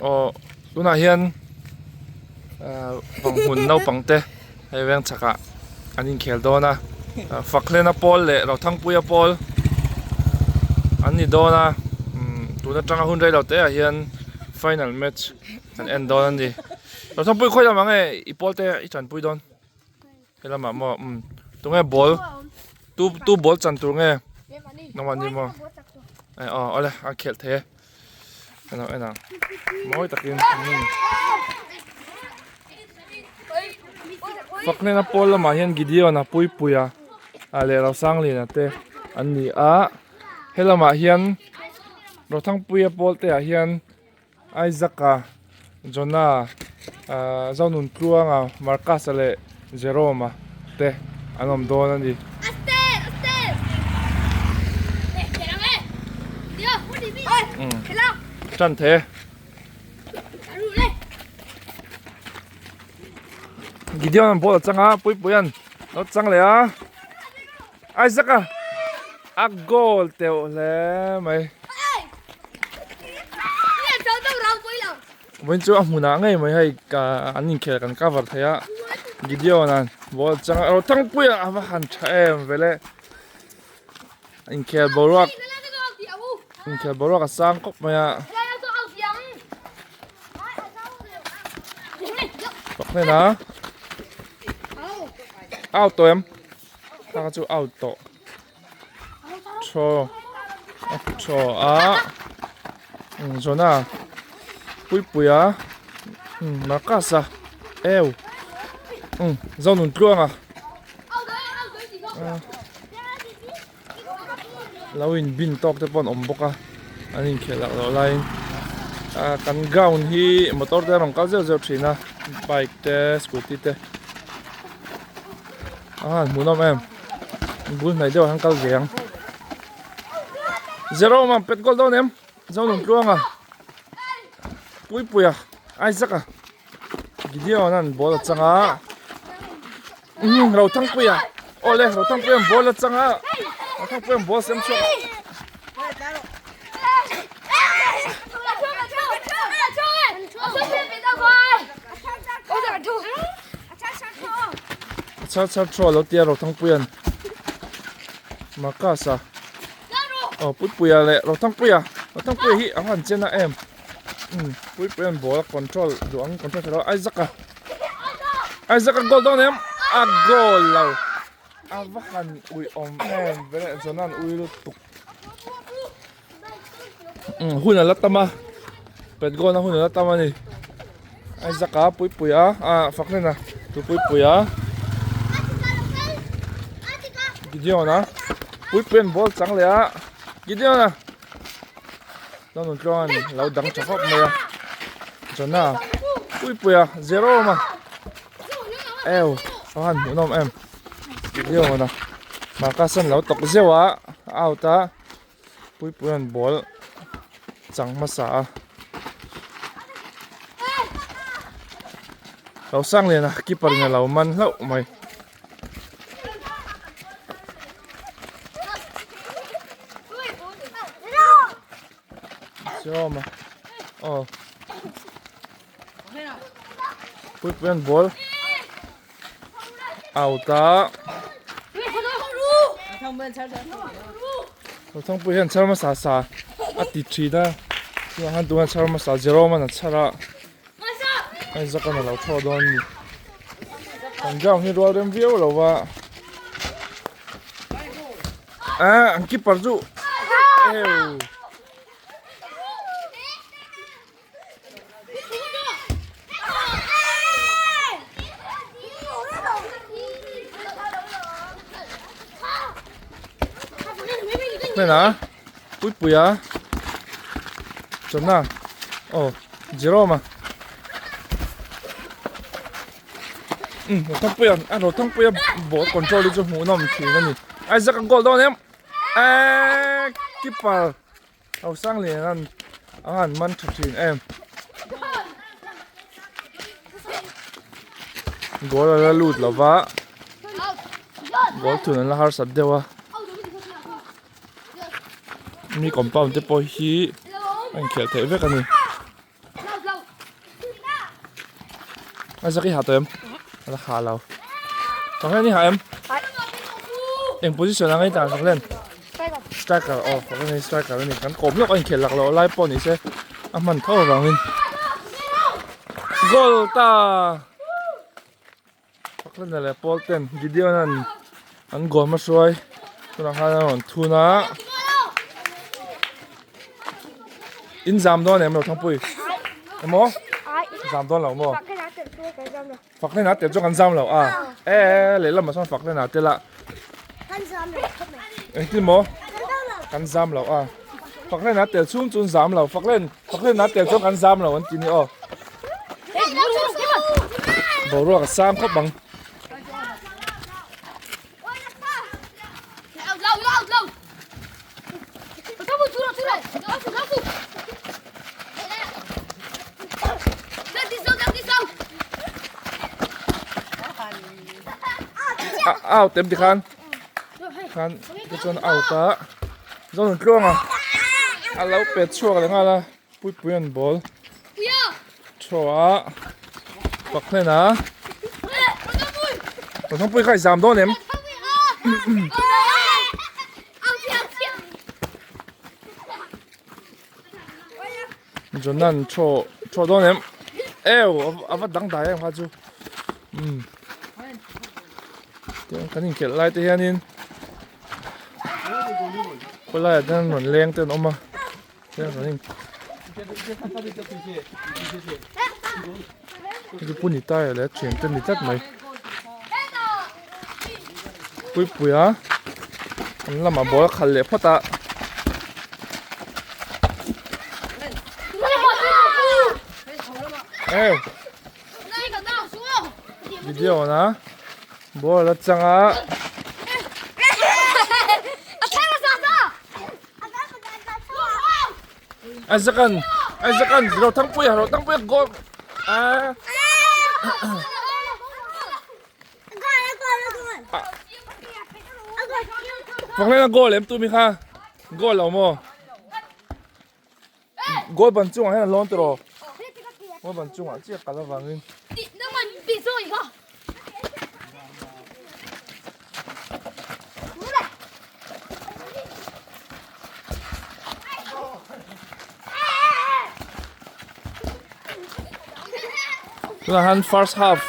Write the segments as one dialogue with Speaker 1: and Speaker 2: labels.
Speaker 1: Aw tunah hian ahh vanghmun naupang te hei veng chhakah an inkhel dawn a Fakhlena pawl leh Rothangpuia pawl an ni dawn a umm tun atanga hun reilo te ah hian final match an en dawn a ni Rothangpui khawi lamah nge i pawl te i tanpui dawn? He lamah maw umm tunge ball tu tu ball chan tur nge nangmah ni maw eh aw awle a khelh thei e ka lo en ang mawi takin umm Faknena pawl lamah hian Gideon a Puipuia ah leh Rosangliana te an ni a he lamah hian Rothangpuia pawl te ah hian. Isaac-a, Jonah, Zonuntluanga, Marcus-a leh Jerome-a te an awm dawn a ni. Tan thei e. Gideon-a'n ball a chang a, Puipuia'n lo chang leh a. Isaac-a a goal teuh hle mai. Vawiin chu a hmunah ngei mai hei ka an inkhel kan cover thei a Gideon an ball chang a Rothangpuia a va han tha em vele inkhel boruak inkhel boruak a sang khawp mai a Pakhnena out tawh em. Thlalak chu out tawh thaw a thaw a Jona Puipuia Marcus a eu Zonuntluanga lo in bin tawk te pawh an awm bawk a an inkhelh loh loh laiin ah kan ground hi motor te a rawn kal zeuh zeuh thin a bike te scooty te a hmuhnawm em bul hnaih deuh ah hian kal ve ang Jerome a pet goal dawn em Zonun Tluanga Puipuia Isaac a Gideon an ball a chang a umm Rothangpuia awle Rothangpuia an ball a chang a Rothangpuia an ball sem chhuak a chhar chhar thu a lo tia Rothangpuia an Marcus a aw Puipuia leh Rothangpuia Rothangpuia hi a han chen a em. Umm Puipuia'n ball a control duh ang control thei lo a Isaac a Isaac a goal dawn em a goal lo a va han ui awm em veleh Jonan ui lutuk umm hun a la tam a pet goal na hun a la tam a ni Isaac a Puipuia ah Fakhlena tu Puipuia Gideon a Puipuia'n ball chang leh a Gideon a. Chuan tluang a lo dang tha khawp mai a Jona Puipuia Jerome a eu a han hmuh nawm em Leon a Marcus an lo tawk zeuh a a out a Puipuia'n ball chang hmasa a lo sang lian a keeper in a lo man hlauh mai. Sawma aw Puipuia'n ball out a Thangpui hian chhar hmasa sa a ti thin a tunah khan tunah chhar hmasa Jerome an a chhar a. Isaac an alo thaw dawn a ni kan ground hi rual rem viau lo va ah an keeper chu eu hmel a Puipuia Chawna aw Jerome a umm Rothangpuia a Rothangpuia ball control hi chu hmuhnawm thin a ni Isaac a goal dawn em eeee keeper Rosangliana'n a han man tha thin em goal a la lut lova goal thun an la harsat deuh a. Mi compound te pawh hi a inkhelh theih vek a ni. Isaac i ha tawh em? A la ha lo. Faklen i ha em? Eng position anga i tlan Faklen? Striker aw Faklen hi striker a ni. Kan kawm lawk a inkhel lak loh lai pawh ni se a hman tho avangin goal ta! Fakhlena leh Paul ten Gideon an an goal hma hruai tunah khan a rawn thun a in zam dawn em lo Thangpui emaw zam dawn lo maw Fakhlena tel chu kan zam lo a e lehlamah chuan Fakhlena tel a engtin maw kan zam lo a Fakhlena tel chhung chu an zam lo Fakhlen Fakhlena tel chuan kan zam lo an ti ni aw. Boruak a sang khawp ang. Out em tikhan khan te chuan out a zawn tluang a a lo pet chhuak leh nghal a Puipui an ball thaw a pak hlen a Thangpui kha i zam dawn em? Jonan thaw thaw dawn em? Ew a va dang dai em kha chu umm kan inkhelh lai te hianin khawlaiah te hian rawn leng te an awm a. Pu ni taia leh a thian te ni tlat mai puipui a an lamah ball a khalh leh phawt a. Video na ball a chang a. Isaac an Isaac an ro thangpui ro thangpui goal a Fakhlena goal em tu mi kha goal lo maw goal ban chungah hian a lawn tawh goal ban chungah chiah kal avangin Tunah hian first half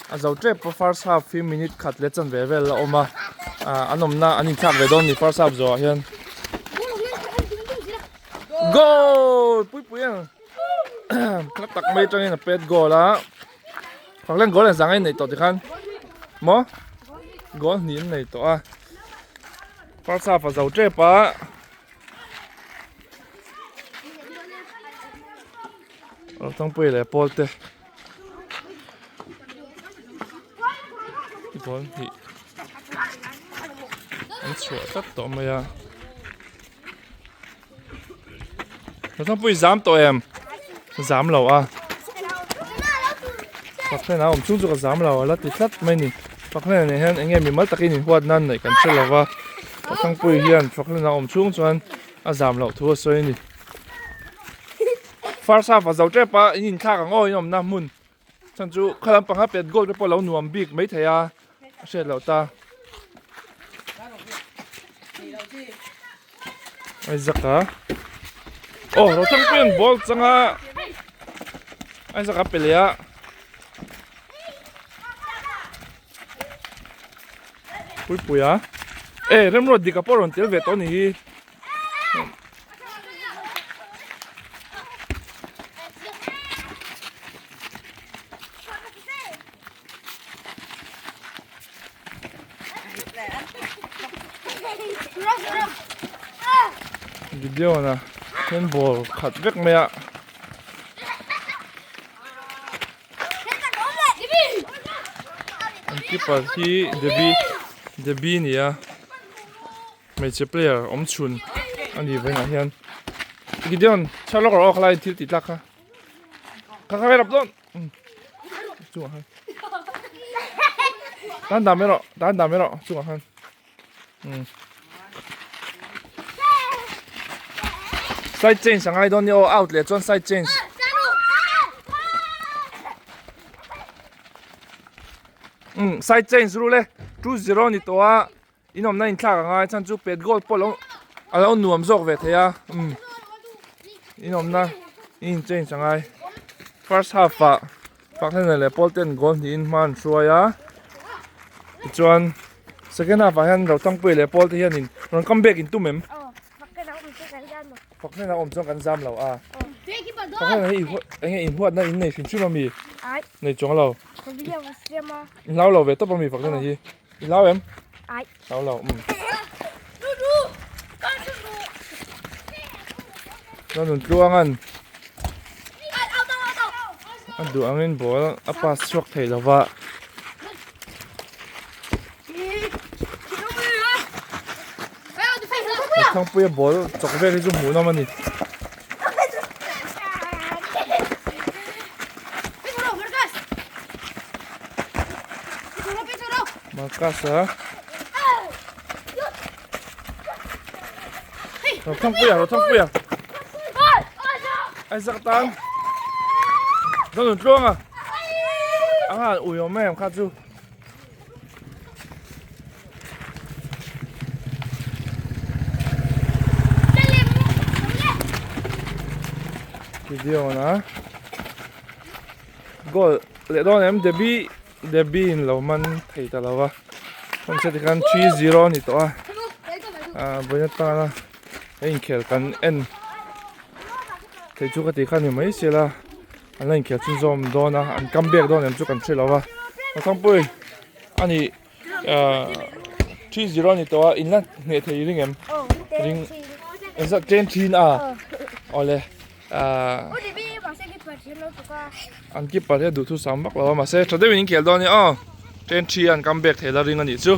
Speaker 1: a zo tep a first half hi minute khat leh chanve vel a awm a ah an awmna an inthlak ve dawn a ni first half zawhah hian goal puipui ang hla tak mai atangin a pet goal a. Faklen goal an zang a inneih tawh tikhan maw goal hnih an nei tawh a first half a zo tep a Thangpui leh pawl te goal hnih an chhuah tlat tawh mai a Thangpui zam tawh em zam lo a Fakhlena awm chung chu ka zam lo a la ti tlat mai ni Fakhlena nen hian eng nge mimal takin inhuat nan neih kan hre lo va Thangpui hian Fakhlena awm chung chuan a zam loh thu a sawi a ni First half a zo tep a in inthlak ang aw in awmna hmun chhan chu kha lampang a pet goal te pawh a lo nuam bik maithei a a hriat loh ta. Isaac a aw Rothangpuia'n ball changa Isaac a pe leh a Puipuia e remruat dik a pawh rawn tel ve tawh a ni hi. Gideon a hian ball khat vek mai a. An keeper hi Debbie Debbie a ni a. Hmeichhe player awm chhun a ni vawiinah hian Gideon chhiar lawk rawh aw khalai thil tih tlak kha kha kha rap dawn chungah khan tan dan mai rawh tan dan mai rawh chungah khan side change a ngai dawn nia aw out leh chuan side change. Umm side change ru le 2-0 ni tawh a in awmna inthlak a ngai chhan chu pet goal pawh alo alo nuam zawk ve thei a umm in awmna in change a ngai first half ah Fakhlena leh pawl ten goal hnihin hma an hruai a tichuan second half ah hian Rothangpuia leh pawl te hianin rawn come back in tum em? Fakhlena awm chuan kan zam lo a Fakhlena hi eng nge inhuatna in nei hrim hrim ami? Nei chuang lo. I hlau lo ve tawp ami Fakhlena hi? I hlau em? Hlau lo umm. Chuan nun tluangan a duh angin ball a pass chhuak thei lo va. Thangpuia ball chawk vel hi chu hmuh nawm a ni. Marcus a Rothangpuia Rothangpuia Isaac tan Zonun tluanga Anga ui awm em kha chu Gideon a Goal leh dawn em Debbie Debbie in lo man thei ta lo va hmun se tikhan 3-0 a ni tawh a ah vawiin atana a inkhel kan en thei chu ka tih kha a ni mai sia la an la inkhel chhunzawm dawn a an come back dawn em chu kan hre lo va Thangpui a ni ah 3-0 a ni tawh a in la hneh thei ring em ring engzat tlem thin a awle. Ahh an keeper hi a duh thu sam vak lo a mahse tha deuhin in khel dawn a ni aw train thi an come back theih la ring a nih chu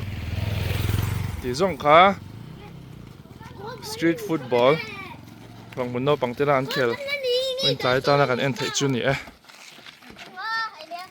Speaker 1: tih zawng kha street football vanghmun naupang tena an khel in tlai atana kan en theih chu a ni e.